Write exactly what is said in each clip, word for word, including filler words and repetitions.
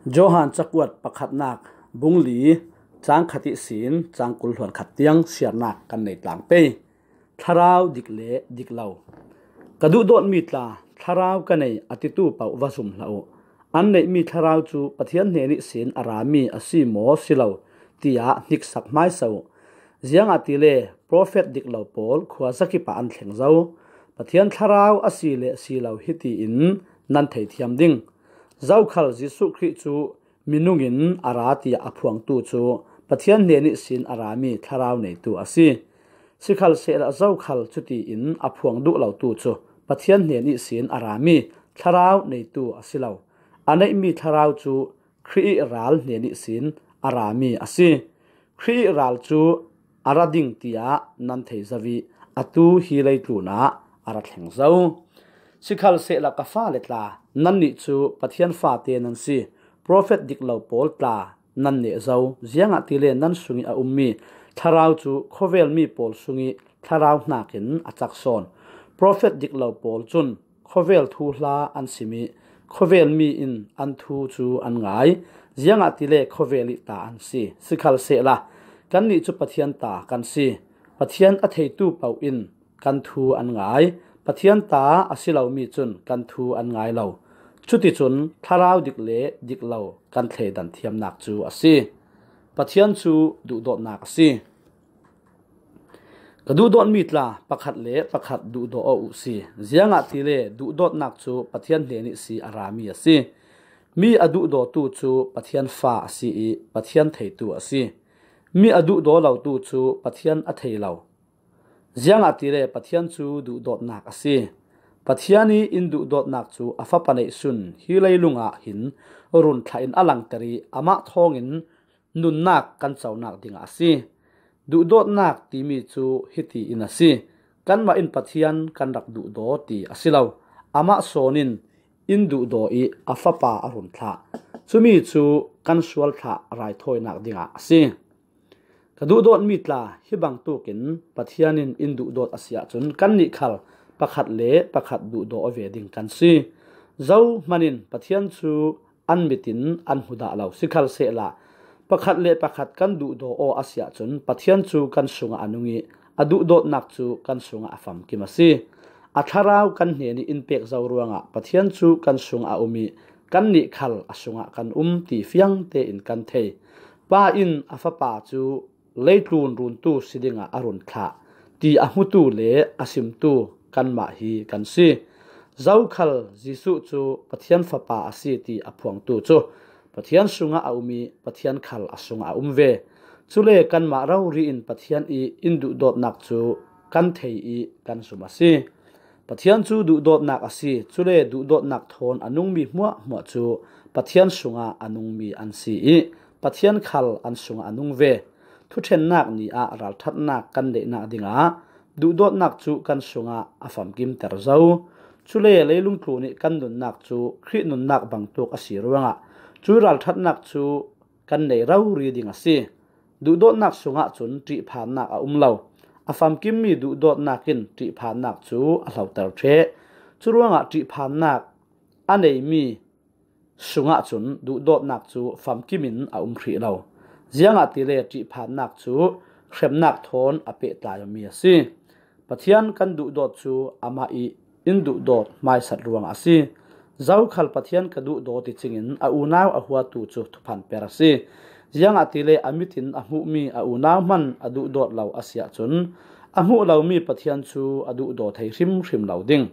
Johan cakuat pakhatnak bung li, cang khat ihsin cang kul hluan khat tiang siarnak kan nei tlang pei. Thlarau dik le dik lo. Ka duhdawtmi tla, thlarau ka nei a titu paoh va zum hlah uh. An neihmi thlarau cu Pathian hnen ihsin a rami a si maw si lo, tiah hniksak hmaisa uh. Ziangahtile profet dik lo pawl khuazakip ah an thleng zo. Pathian thlarau a si le si lo hiti in nan thei thiam ding. Zokhal Jesuh Khrih cu minung in a ra tiah a phuangtu cu Pathian hnen ihsin a rami thlarau neitu a si. Sikhalsehla zokhal cuti in a phuang duh lotu cu Pathian hnen ihsin a rami thlarau neitu a si lo. A neihmi thlarau cu Khrih ih ral hnen ihsin a rami a si. Khrih ih ral cu a ra ding tiah nan thei zo ih atu hi leitlun ah a ra thleng zo. Sikhalsehla ka fale tla, nannih cu Pathian fate nan si. Profet dik lo pawl tla nan neh zo. Ziangahtile nan sungih a ummi thlarau cu khawvelmi pawl sungih thlarau hnakin a cak sawn. Profet dik lo pawl cun khawvel thuhla an sim ih khawvelmi in an thu cu an ngai. Ziangahtile khawvel ih ta an si. Sikhalsehla kannih cu Pathian ta kan si. Pathian a theitu paoh in kan thu an ngai. Pathian ta a si lomi cun kan thu an ngai lo. Cuticun thlarau dik le dik lo kan thleidan thiamnak cu a si. Pathian cu duhdawtnak a si. Ka duhdawtmi tla, pakhat le pakhat duhdaw aw uh si. Ziangahtile duhdawtnak cu Pathian hnen ihsi a rami a si. Mi a duhdawtu cu Pathian fa a si ih Pathian theitu a si. Mi a duhdaw lotu cu Pathian a thei lo. Ziangahtile Pathian cu duhdawtnak a si. Pathian ih in duhdawtnak cu a Fapa neihsun hi leilung ah hin run thlah in a langter ih amah thawngin nunnak kan conak dingah a si. Duhdawtnak timi cu hiti in a si. Kanmah in Pathian kan rak duhdaw ti a si lo. Amah sawn in in duhdaw ih a Fapa a run thlah. Cumi cu kan sual thlah raithawinak dingah a si. Ka duhdawtmi tla, hi bangtukin Pathian in in duhdawt a si ahcun kannih khal pakhat le pakhat duhdaw aw ve ding kan si. Zohman in Pathian cu an mit in an hmu dah lo. Sikhalsehla pakhat le pakhat kan duhdaw aw a si ahcun Pathian cu kan sungah a nung ih a duhdawtnak cu kan sungah a famkim a si. A thlarau kan hnen ih in pek zo ruangah Pathian cu kan sungah a um ih kannih khal a sungah kan um ti fiang tein kan thei. Pa in a Fapa cu leitlun runtu si dingah a run thlah ti a hmutu le a simtu kanmah hi kan si. Zokhal Jesuh cu Pathian Fapa a si ti a phuangtu cu Pathian sungah a um ih Pathian khal a sungah a um ve. Cule kanmah rori in Pathian ih in duhdawtnak cu kan thei ih kan zum a si. Pathian cu duhdawtnak a si. Cule duhdawtnak thawn a nungmi hmuahhmuah cu Pathian sungah a nungmi an si ih Pathian khal an sungah a nung ve. Thuṭhennak ni ah ralṭhatnak kan neihnak dingah duhdawtnak cu kan sungah a famkimter zo. Cule leilung tlun ih kan nunnak cu Khrih nunnak bangtuk a si ruangah cu ralṭhatnak cu kan nei rori ding a si. Duhdawtnak sungah cun ṭihphannak a um lo. A famkimmi duhdawtnak in ṭihphannak cu a hloter ṭheh. Curuangah ṭihphannak a neimi sungah cun duhdawtnak cu famkim in a um hrih lo. Ziangahtile ṭihphannak cu hremnak thawn a pehtlai awmi a si. Pathian kan duhdawt cu amah ih in duhdawt hmaisat ruangah a si. Zokhal Pathian ka duhdaw ti cingin a unau a huatu cu thuphanper a si. Ziangahtile a mit in a hmuhmi a unau hman a duhdawt lo a si ahcun a hmuh lomi Pathian cu a duhdaw thei hrimhrim lo ding.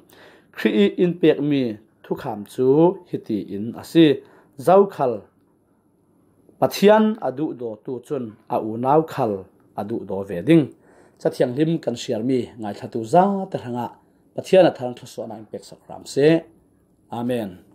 Khrih ih in pekmi thukham cu hiti in a si. Zokhal Pathian a duhdawtu cun a unau khal a duhdaw ve ding. Cathianghlim kan siarmi ngaithlatu zate hrangah Pathian a thar thluasuahnak in peksak hram seh. Amen.